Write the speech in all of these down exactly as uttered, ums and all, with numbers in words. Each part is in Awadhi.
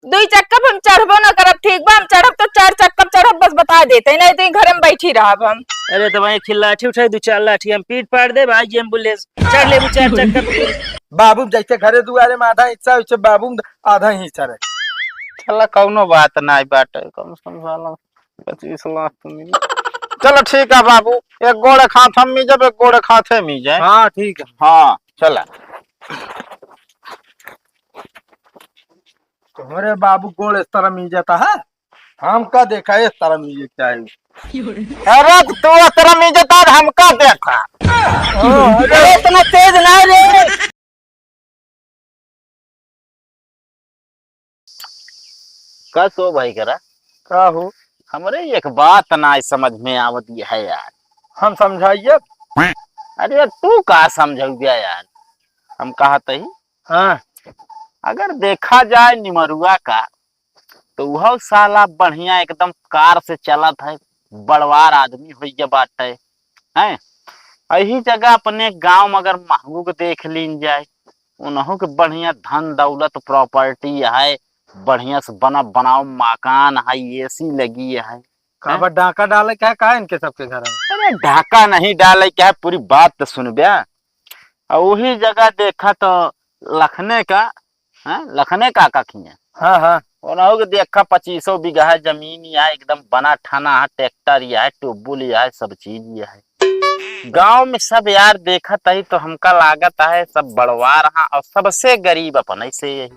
दुई चक्का पे हम चढ़बो ना करब, ठीक बा? हम चढ़ब तो चार चक्का पे चढ़ब, बस बता देते, नहीं तो ई घरे में बैठी रहब हम। अरे तो भाई, एक लाठी उठाई, दो चार लाठी हम पीट पाड़ देब, आई एम्बुलेंस, चढ़ लेबू चार चक्का पे। बाबू जैसे घरे दुआरे में आधा हिस्सा, वैसे बाबू में आधा हिस्सा रहे। चला, कौनो बात नाई बाटे, कम से कम साला पच्चीस लाख तो मिली। चलो ठीक है बाबू, एक गोड़ एक हाथ हम मीजब, एक गोड़ एक हाथे मीजे। हाँ, ठीक है। हाँ, चला। तुम्हारे बाबू गोड़ इस तरह मीजता है, हमका देखा इस तरह मीजे चाहिए। अरे तू इस तरह मीजता है, हमका देखा। ओ, अरे इतना तेज ना रे। का सो भाई करा? का हो? हमरे एक बात ना समझ में आवत है यार। हम समझाइए। अरे तू का समझौबे यार, हम कहत ही। हाँ। अगर देखा जाए निमरुआ का, तो वह साला बढ़िया एकदम कार से चलत है, बड़वार आदमी होइ गया बाटे, हैं? यही जगह अपने गांव में अगर महंगू के देख लीन जाए, उनहू के बढ़िया धन दौलत प्रॉपर्टी है, बढ़िया से बना बनाओ मकान है, एसी लगी है। का हैं? बा, डाका डाले का है, का इनके सबके घर में? अरे डाका नहीं डाले का है, पूरी बात तो सुनबे। और वही जगह देखा तो लखने का, हैं? लखने का का खिए। हाँ, हाँ। उनहू के देखा पच्चीसों बीघा जमीन या एकदम बना ठाना है, ट्रैक्टर या है, ट्यूबवेल या है, सब चीज या है। गांव में सब यार देखत ही तो हमका लागत है सब बड़वार हाँ और सबसे गरीब अपन ऐसे यही।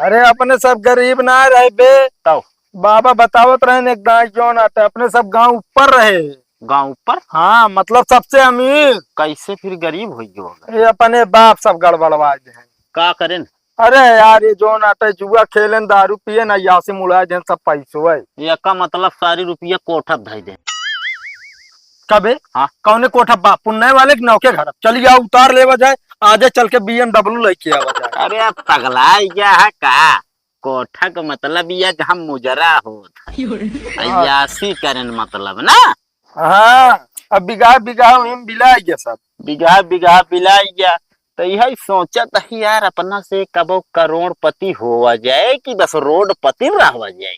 अरे अपने सब गरीब ना रहे बे। तौ? बाबा बतावत रहे एक दाई जौन आटे, अपने सब गांव ऊपर रहे। गांव ऊपर? हाँ, मतलब सबसे अमीर। कैसे फिर गरीब होइ गयो होगा? ये अपने बाप सब गड़बड़वा दे हैं। का करें? अरे यार, ये जौन आटे जुआ खेलें, दारू पिए ना, यासी मुड़ा दें सब पैसो है। ये का मतलब सारी रुपया कोठा धई दे। कबे? हाँ। कौने कोठा बा? पुन्ने वाले के नौके घर। चलिए आओ, उतार लेवा जाए, आजे चल के बीएमडब्ल्यू लेके आवा जाए। अरे अब पगला गया है का? कोठा के मतलब ये कि हम मुजरा होत है। अय्यासी करें मतलब ना? हाँ, अब बिगहा बिगहा में बिला गया सब। बिगहा बिगहा बिला गया। तो यही सोचत है यार, अपना से कबो करोड़पति होवा जाए कि बस रोडपति रहवा जाए।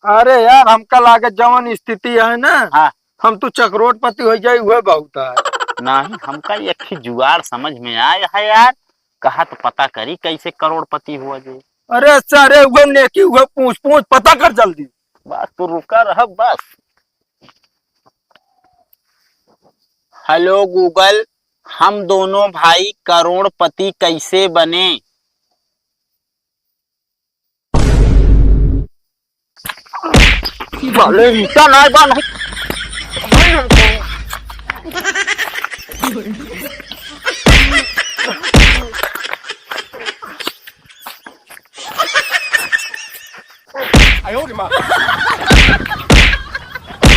अरे यार, हमका लागत जवन स्थिति है ना, हाँ। हम तो चकरोटपति हो जाए, वह बहुत है। नहीं, हमका एक ही जुगाड़ समझ में आया है यार, कहा तो पता करी कैसे करोड़पति हुआ जाए। अरे सारे, वह नेकी, वह पूछ पूछ, पता कर जल्दी। बस तू रुका रह बस। हेलो गूगल, हम दोनों भाई करोड़पति कैसे बने? साले ईटा नाय बा नहीं।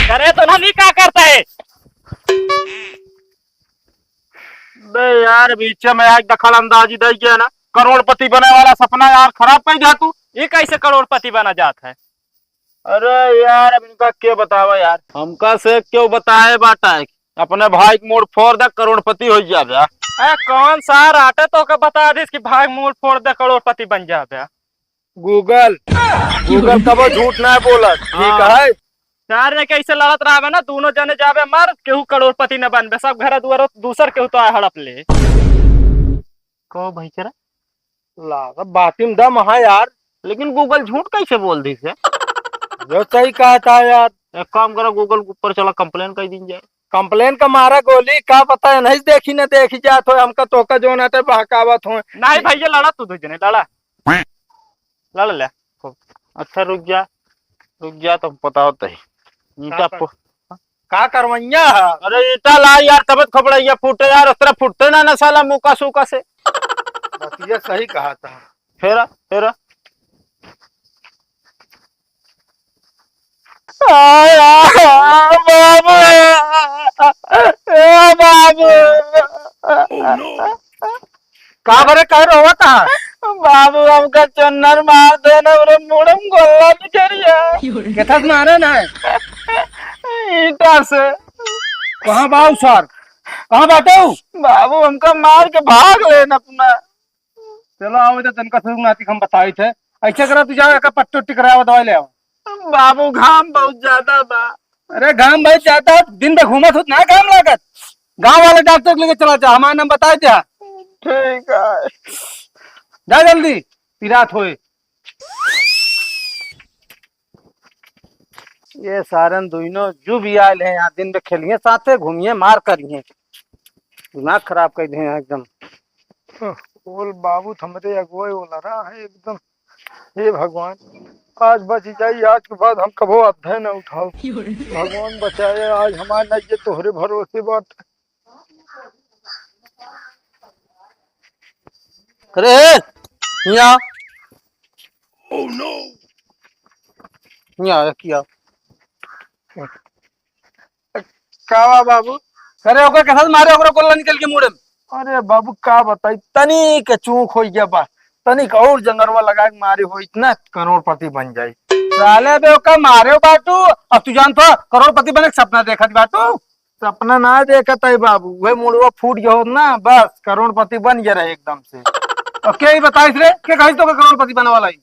करे तो ना, नहीं का करता है? बे यार, बीच में आज दखल अंदाजी दे गया ना, करोड़पति बने वाला सपना यार खराब कर दिया तू। ये कैसे करोड़पति बना जात है? अरे यार, अब इनका के बतावा यार, हमका से क्यों बताए बाटा है, अपने भाई के मूड़ फोड़ दे, करोड़पति हो जाबे। ए, कौन सा राटे तो के बता दिस कि भाई मूड़ फोड़ दे, करोड़पति बन जाबे? गूगल, गूगल कबो झूठ ना बोलत, ठीक हाँ। है? चार ने कैसे लड़त रहबे ना, दोनों जने जाबे मर, केहू करोड़पति न बनबे, सब घर दुआर दूसर केहू तो आ हड़प ले। को भाई चरा? ला, सब बाती में दम है यार। लेकिन गूगल झूठ कैसे बोल दी से? जो सही कहा था यार। एक काम करो, गूगल के ऊपर चला, कंप्लेन कर दीन जाए। कंप्लेन का मारा गोली, का पता है, नहीं देखी न देखी जात हो, हमका तोका जो ना ते बहकावत हो। नहीं भैया, लड़ा तू दो जने, लड़ा। लड़ ले। अच्छा रुक जा, रुक जा, तो बताओ तही। ईटा का कर-, पो-, का करवैया है? अरे ईटा ला यार, तबत खपड़ैया फूटे यार, उस तरह फूटते ना, ना साला मुका सूका से। बतिया सही कहा था। फेरा, फेरा। आ, आ, आ, बाबू, ए बाबू। का बरे कह रहो था? बाबू, हमका चुन्नर मार देना, हमरे मुड़म गोल्ला बिचरिया। केथस मारे ना? ईटा से। कहाँ बाऊ सर? कहाँ बाटू? बाबू, हमका मार के भाग लेन अपना। चलो, आओ इधर, तनका सुरुग नाती हम बताई थे। ऐसे करा, तू जाओ, एका पट्टी उट्टी करावा, दवाई ले आओ। बाबू, घाम बहुत ज्यादा बा। अरे, घाम बहुत ज्यादा, दिन भर घूमत होत ना घाम लागत। गांव वाले डॉक्टर के लगे चला जा, हमारा नाम बताई दे। ठीक है। जा जल्दी, पिरात होए। ये सारन दुइनो जो भी आयल हैं यहाँ, दिन में खेलिए साथे, घूमिए, मार करिए, दिमाग खराब कर दिए हैं एकदम। बोल बाबू, थमरे अगुवाई वाला रहा है एकदम। हे भगवान, आज बच जाई, आज के बाद हम कबो अध्याय न उठाओ। भगवान बचाए, आज हमार नहीं, ये तोहरे भरोसे बात। अरे, हियाँ। Oh no! हियाँ, किया। का बा बाबू? अरे, ओकर कसम मारे, ओकरा गोल्ला निकल के मुड़े में। अरे बाबू, का बताई, तनी के चूक हो गया बा, तनी के और जंगरवा लगा के मारे हो, इतना करोड़पति बन जाई। साले बे, ओका मारे बाटू, अब तू जानत हो, करोड़पति बने के सपना देखत बाटू। सपना ना देखत है बाबू, वह मुड़वा फूट गया होत ना, बस करोड़पति बन गया रहे एकदम से। और के ही बताइस रे, के कहिस तो के करोड़पति बने वाला ही?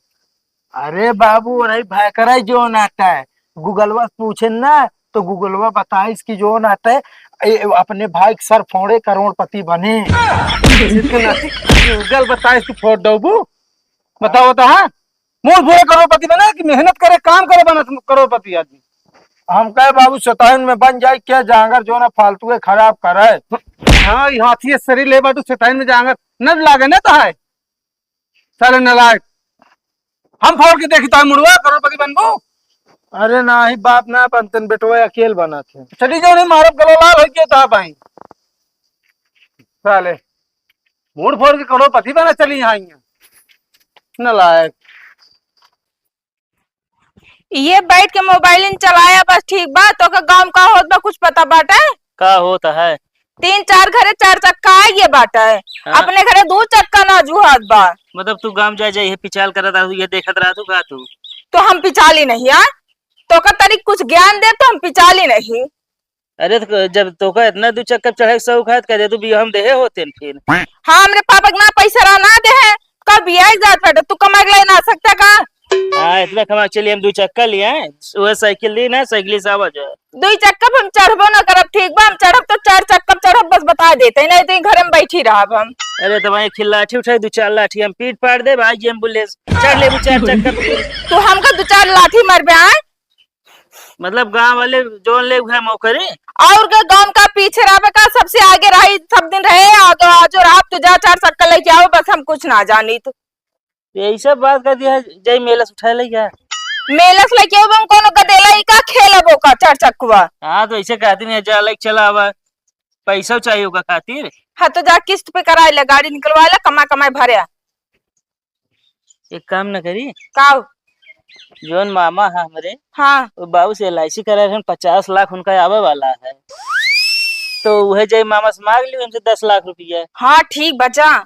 अरे बाबू, अरे भाई, करे जो नाता है, गूगलवा से पूछे ना, तो गूगलवा बताइस कि जो नाता है, ए, अपने भाई के सर फोड़े करोड़पति बने। गूगल बताइस तू फोड़ दबू, बताओ तो, हाँ? मुंह बोले करोड़पति बने कि मेहनत करे, काम करे, बने करोड़पति आदमी। हम कहे बाबू, शैतान में बन जाए क्या, जांगर जो ना फालतू के खराब करे। हाँ, ये हाथी शरीर ले बाटू, शैतान में जांगर न लागे ना तो है। साले नालायक, हम फोड़ के देखी तो मुड़वा करोड़पति बनबू। अरे नाही बाप, ना बनतन, बेटवा अकेल बना थे। चली जाओ, नहीं मारब, गलो लाल हो गया था भाई। साले, मुड़ फोड़ के करोड़पति बना चली यहाँ, यहाँ। नालायक। ये बैठ के मोबाइल इन चलाया बस, ठीक बा? तोके गाँव में का होत बा, कुछ पता बाटे? का होत है? तीन चार घरे चार चक्का आ गए बाटे, हाँ। अपने घरे दू चक्का ना जुहात बा। मतलब तू गाँव जाए जाए ये पिचाल करत रहू, ये देखत रहू का तू? तो हम पिचाली नहीं है, तोका तनिक कुछ ज्ञान दे तो हम पिचाली नहीं। अरे, तो जब तोका इतना दू चक्का चढ़े के शौक है, तो कह दे तू भी हम देहे होते न फिर। हाँ, हमरे पापा के ना पैसा रहा, ना देहे, कब बियाह जात बाटे, तू कमाए के लायक ना सकता का? हाँ, इतना कमा के चलिए, हम दू चक्का लिए हैं, वह साइकिल ली ना, साइकिल से आवा जाए। दू चक्का पे हम चढ़बो ना करब, ठीक बा? हम चढ़ब तो चार चक्का पे चढ़ब, बस बता देते, नहीं तो घर में बैठी रहब हम। अरे, तो वहीं खिल लाठी उठाई, दू चार लाठी हम पीट पाड़ दे भाई, एम्बुलेंस चढ़ ले, दू चार चक्का पे। तू हमका दू चार लाठी मारबे, आए? मतलब गांव वाले जौन ले उहे मौकरी। और का गांव का पीछे रहबे का, सबसे आगे रही, सब दिन रहे, आजो, आजो रात तू जा चार चक्का लेके आओ, बस हम कुछ ना जानी तो। यही सब बात कर दिया, जय मेलस उठा ले क्या? मेलस लेके आओ, हम कोनो गदेला ही का खेलबो का चार चक्कुआ। हाँ, तो ऐसे कहती नहीं, जा लेके चला आवा, पैसा चाहिए ओका खातिर। हाँ, तो जा किस्त पे कराए ले, गाड़ी निकलवा ले, कमा कमाए भरे। एक काम न करी? का? जौन मामा है हमरे, हाँ। वो बाबू से एल आई सी कराए रहन, पचास लाख उनका आवे वाला है, तो वह जाई मामा से मांग लियो हमसे दस लाख रुपया। हाँ, ठीक बा, जा।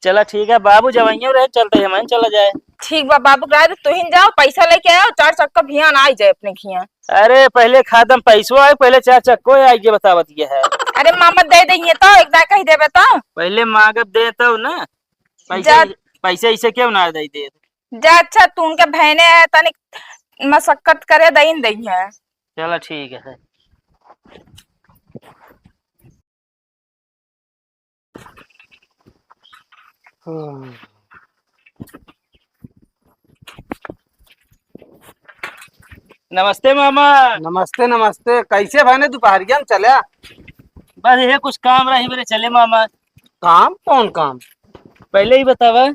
चला ठीक है, बाबू जवैयो रहे, चलते हम चला जाए। ठीक बा, बाबू कह दे, तुहिन जाओ, पैसा लेके आओ, चार चक्का भियान आई जाए अपने खिया। अरे पहले खातम पैसो आए, पहले चार चक्को आए, ये बतावत ये है। अरे मामा दे देंगे तो, एक दाई कह देबे तो। पहले मांगब दे तो ना। पैसा, जा। पैसा ऐसे क्यों ना दे दे? जा, अच्छा, तू उनके बहने है, तनिक मशक्कत करे, दइन दई है। चला, ठीक है। नमस्ते मामा। नमस्ते, नमस्ते। कैसे बहने, दोपहरिया में चला? बस ये कुछ काम रही मेरे, चले मामा। काम? कौन काम? पहले ही बतावा,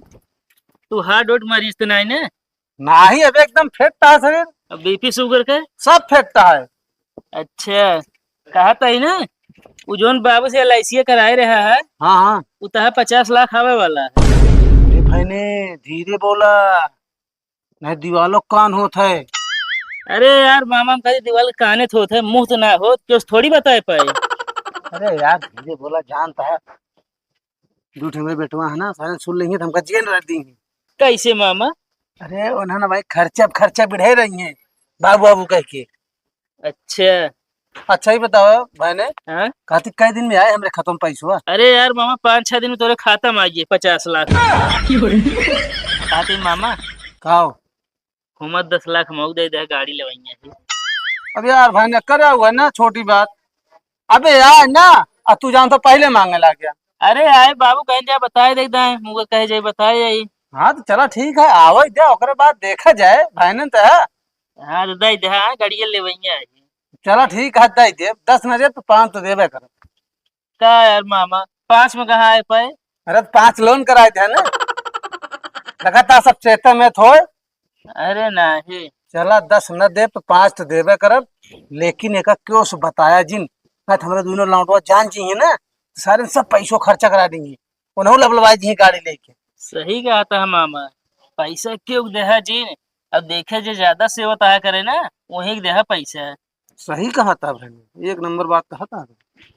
तू हार्ट वार्ट मरीज तो नहीं ने? नाही, अबे एकदम फिट है शरीर। अब बी पी शुगर के? सब फिट है। अच्छा, कहा था ही ना, वो जोन बाबू से एल आई सी कराए रहा है, हाँ, हाँ। वो तहा पचास लाख आवे वाला है। अरे भाई ने धीरे बोला, नहीं दीवालों कान होत है। अरे यार मामा, हम खाली दीवाल काने तो होत है, मुंह तो ना होत, क्यों थोड़ी बताए पाए। अरे यार धीरे बोला, जानता है, दू ठे हमरे बेटवा है ना, सारे सुन लेंगे तो हमका जेल रख दी। कैसे मामा? अरे उन्होंने भाई खर्चा, खर्चा बढ़े रही है बाबू, बाबू कह के। अच्छा, अच्छा, ई बतावा भाई ने, हाँ? कहती कई दिन में आए हमरे खाता में पैसवा? अरे यार मामा, पाँच छह दिन में तोरे खाता में आइए पचास लाख। कहती मामा, का हो? घूमत दस लाख मऊ दे दे, गाड़ी लेवइया है। अब यार भाई ने करे हुआ ना, छोटी बात। अबे यार ना, आ तू जान तो पहले मांगे लाग गया। अरे आए बाबू, कहीं जा बताए दे दे, मुझे कहे जाए बताए जाए। हाँ तो चला ठीक है, आवै दे, ओकरे बाद देखा जाए भाई ने तो। हाँ तो दे दे, हाँ, गाड़िया लेवइया है। चला ठीक है, दे दे, दस न दे तो पाँच तो देबे कर। का यार मामा, पाँच में कहाँ आए पाए? अरे तो पाँच loan कराए थे ना। लगातार सब चेते में थोए। अरे नहीं। चला दस न दे तो पाँच तो देबे करब, लेकिन एका क्यों से बताया जिन, ना तो हमरा दोनों लौंडवा जान जी है ना, तो सारे सब पैसों खर्चा करा देंगे, उन्हों लबलवाए जी गाड़ी लेके। सही कहा था मामा, पैसा क्यों देहा जिन, अब देखे जे ज्यादा सेवा ताया करे ना, वही के देहा पैसा। सही कहा था भाई, एक नंबर बात कहा था।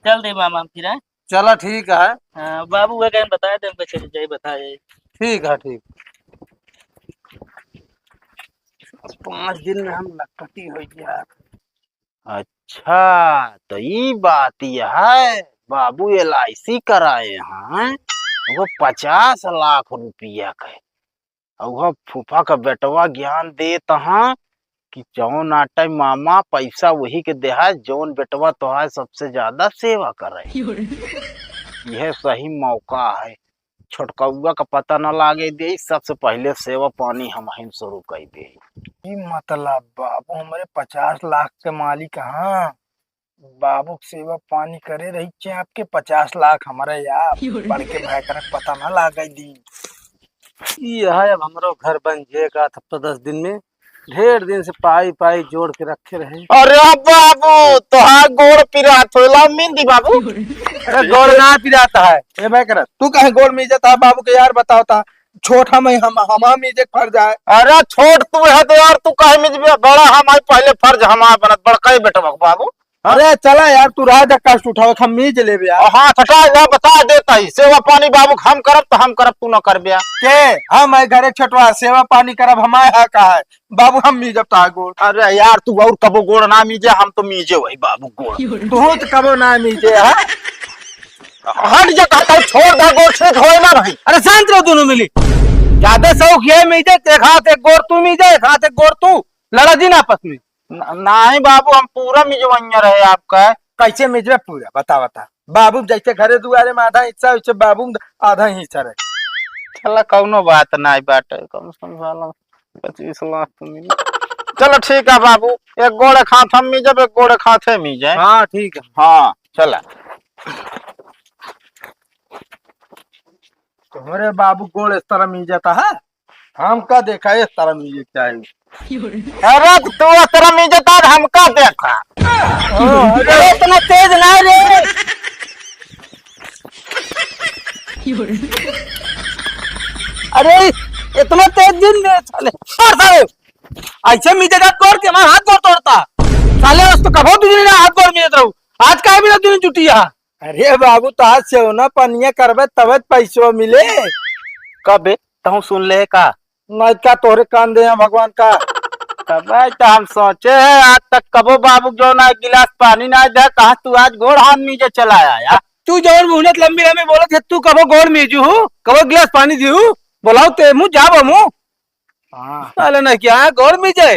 चल दे मामा हम फिर, हैं? चला ठीक है। हाँ, बाबू वह कहीं बताए दे, हमको चल जाए बताए। ठीक है, ठीक। पाँच दिन में हम लखपति हो गया। अच्छा, तो ई बात यह है, बाबू L I C कराए हैं, वो पचास लाख रुपया के। और वह फूफा का बेटवा ज्ञान देत हाँ कि जौन आटे मामा पैसा वही के देहा, जौन बेटवा तोहार सबसे ज्यादा सेवा करे। यह सही मौका है, छोटकौआ का पता न लागे दे, सबसे पहले सेवा पानी हमहिन शुरू कर दे। ई मतलब बाबू हमारे पचास लाख के मालिक हाँ, बाबू के सेवा पानी करे रही के आपके पचास लाख हमारे यार, बड़के भाई का पता न लागे दी। ई है अब हमरो घर बन जेगा हफ्ता दस दिन में, ढेर दिन से पाई पाई जोड़ के रखे रहे। अरे बाबू, तोहार गोड़ पिरात होला, मिल दी बाबू। अरे गोड़ ना पिराता है। ए भाई करत, तू कहे गोड़ में इज्जत है बाबू के यार, बताओ ता। छोट हम, हम, हमार मीजे के फर्ज है। अरे छोट तू है तो यार, तू कहे मिजबे, बड़ा हम है, पहले फर्ज हमार बनत, बड़का ही बेटवा बाबू। हाँ? अरे चला यार, तू रह जा, कष्ट उठाओ, हम मीज लेबे यार। हाँ, हटा जा, बता देता ही, सेवा पानी बाबू हम करब तो हम करब, तू न करबे। के? हम है घरे छोटवा, सेवा पानी करब, हमारे हक है। बाबू हम मीजब ता गोड़। अरे यार, तू और कबो गोड़ ना मीजे, हम तो मीजे वही बाबू गोड़। तू तो कबो ना मीजे, हाँ? हट जा, कहता हूँ, छोड़ दे गोड़, ठीक होए ना भाई। अरे शांत रहो दोनों मिली। ज्यादा शौक ये मीजे, एक हाथ एक गोड़ तू मीजे, एक हाथ एक गोड़ तू, लड़ा जिन आपस में। न-, नहीं बाबू, हम पूरा मिजवइया रहे आपका। कैसे मिजवे पूरा? बता, बता। बाबू जैसे घरे दुआरे में आधा हिस्सा, वैसे बाबू में आधा हिस्सा रहे। चला, कौनो बात नहीं बाटे, कम से कम साला पच्चीस लाख तो मिली। चलो ठीक है बाबू, एक गोड़ एक हाथ हम मिजब, एक गोड़ एक हाथे मिजे। हाँ, ठीक है। हाँ, चला। तुम्हारे बाबू गोड़ इस तरह मिल जाता है, हमका देखा इस तरह मिल जाए। अरे तू इस तरह मिल जाता है, हमका देखा। ओ, अरे इतना तेज ना रे। अरे इतना तेज दिन में साले, और साले, ऐसे मिल जाता तोड़ के हमारा हाथ गोड़ तोड़ता। साले आज तो कबो तुझे ना हाथ गोड़ मिलत रहू, आज काहे बिना तुझे जुटी यहाँ? अरे बाबू, तो आज सेवना पनिया करबे तबे त पैसवा मिले। कबे तहूँ सुन ले का? नहीं का तोहरे कान दे हैं भगवान का। कबे तो हम सोचे है, आज तक कबो बाबू जो ना गिलास पानी ना दे, कहा तू आज गोड़ हाथ नीचे चला आया। तू जौन मुहनत लंबी लंबी बोलत है, तू कबो गोड़ मीजू हूँ, कबो गिलास पानी दी हूँ, बोलाओ ते मुँह जाबो मुँह। हाँ। साले ना क्या है, गोड़ मीजे?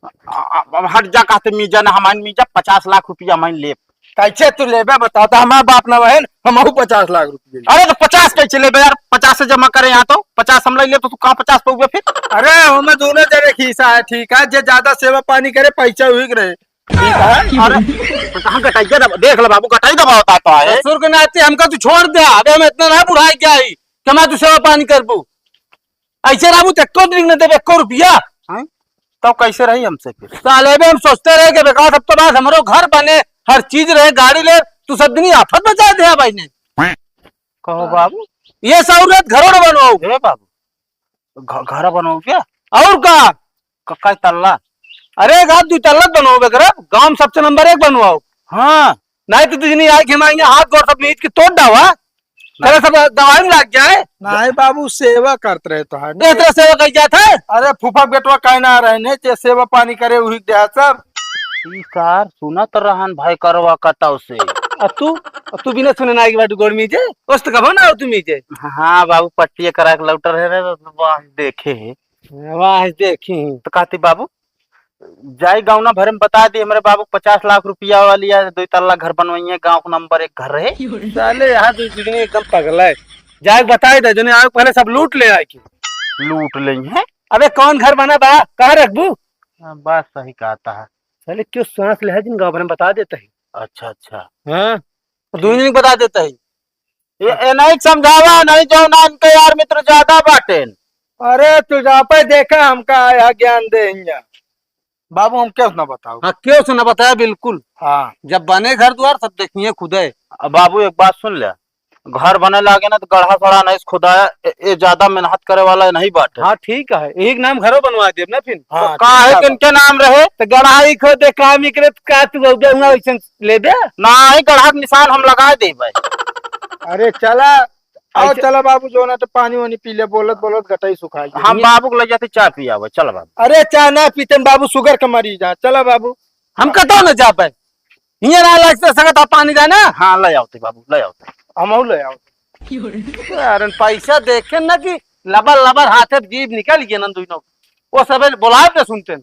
आ, आ, अब हट जा, कहते मीजा ना, हमारे मीजा पचास लाख रुपया हमारे ले। कैसे तू लेबे बताओ तो, हमारे बाप ना बहन, हम आहू पचास लाख रुपया। अरे तो पचास कैसे लेबे यार, पचास से जमा करे यहाँ तो, पचास हम ले ले तो तू कहाँ पचास पाऊबे फिर? अरे हमें दोनों जने खीसा है, ठीक है, जे ज्यादा सेवा पानी करे पैसा हुई रहे, ठीक है। अरे तो कहाँ गटाइया दबा, देख ले बाबू, गटाई दबावता तो है। ससुर के नाते हमका तू छोड़ दे, अबे हम इतना ना बुढ़ाई क्या ही कि मैं तू सेवा पानी करबू। ऐसे रहबू तो एको दिन न देबे, एको रुपया। हैं? तो कैसे रही हमसे फिर? साले बे, हम सोचते रहे कि बेकार, सब तो बात हमरो घर बने, हर चीज रहे, गाड़ी ले, तू सब दिन ही आफत मचा दे भाई ने। कहो बाबू। ये सहूलियत घरों न बनवाओ। ए बाबू, घ-, घर बनवाओ क्या? और का? क-, कै तल्ला? अरे, एक आध दू तल्ला बनवाओ बेकार, गांव में सबसे नंबर एक बनवाओ। हाँ। नहीं तो तुझे नहीं आए, घिमाएंगे, हाथ गोड़ सब नीच के तोड़ डावा। चलो, सब दवाई में लग जाए। नहीं बाबू, सेवा करत रहे तो है। देख तो सेवा कर जात है। अरे फूफा बेटवा कहना रहे ने, जे सेवा पानी करे वही दे सब। ई सार सुनत रहन भाई करवा कटाव से। आ तू, आ तू बिना सुने ना आगे बाटू गोड़ मीजे? ओस्त कबो ना हो तू मीजे? हाँ बाबू, पट्टिया करा के लौट रहे रहे, तो वहाँ देखे है। वहाँ देखे हैं। तो कहती बाबू, जाई गाँव ना भरे में बता दी, हमरे बाबू पचास लाख रुपया वाली या दो तल्ला घर बनवाइए, गाँव का नंबर एक घर रहे। साले यहाँ दो दुनिया एकदम पगला है। जाए बताए दे, दुनिया आवे पहले सब लूट ले आए के। लूट लेंगे। अबे कौन घर बना बा, कहाँ रखबू? हाँ, बात सही कहता है। साले क्यों सांस ले है जिन गाँव भर में बता देता है। अच्छा, अच्छा। हाँ, तो दुनिया को बता देता है। ये, ये नहीं समझावा, नहीं जाओ ना, इनके यार मित्र ज्यादा बाटेन। अरे तू जा पे देखा हमका आया ज्ञान दे हिया। बाबू हम क्यों ना बताओ? हाँ, क्यों से ना बताया, बिल्कुल। हाँ। जब बने घर द्वार तब देखिए खुदे। अब बाबू एक बात सुन ले, घर बने लागे ना तो गढ़ा सड़ा नहीं खुदाया, ए, ए ज्यादा मेहनत करे वाला नहीं बाटे। हाँ ठीक है, एक नाम घरो बनवा देब ना फिर। हाँ, तो काहे ठीक है। किनके नाम रहे? तो गढ़ाई खोदे काम ही करे तो का तू उगे हुआ वैसे ले दे? नहीं, गढ़ा के निशान हम लगा देबे। अरे चला, आओ ऐसे चला बाबू, जो ना तो पानी वानी पी ले, बोलत बोलत गटाई सुखाई गई। हम बाबू को ले जाते चाय पियावे, चल बाबू। अरे चाय ना पीते बाबू, शुगर के मरीज है, चला बाबू। हम कतौ न जा पाए, हियाँ ना लाग से सकत आप पानी जाना। हाँ, ले आओ ते बाबू, ले आओ ते। हम ले आओ। यार पैसा देखे ना कि लबर लबर हाथे जीभ निकल गया ना दोनों, वो सब बोलाए पे सुनते हैं।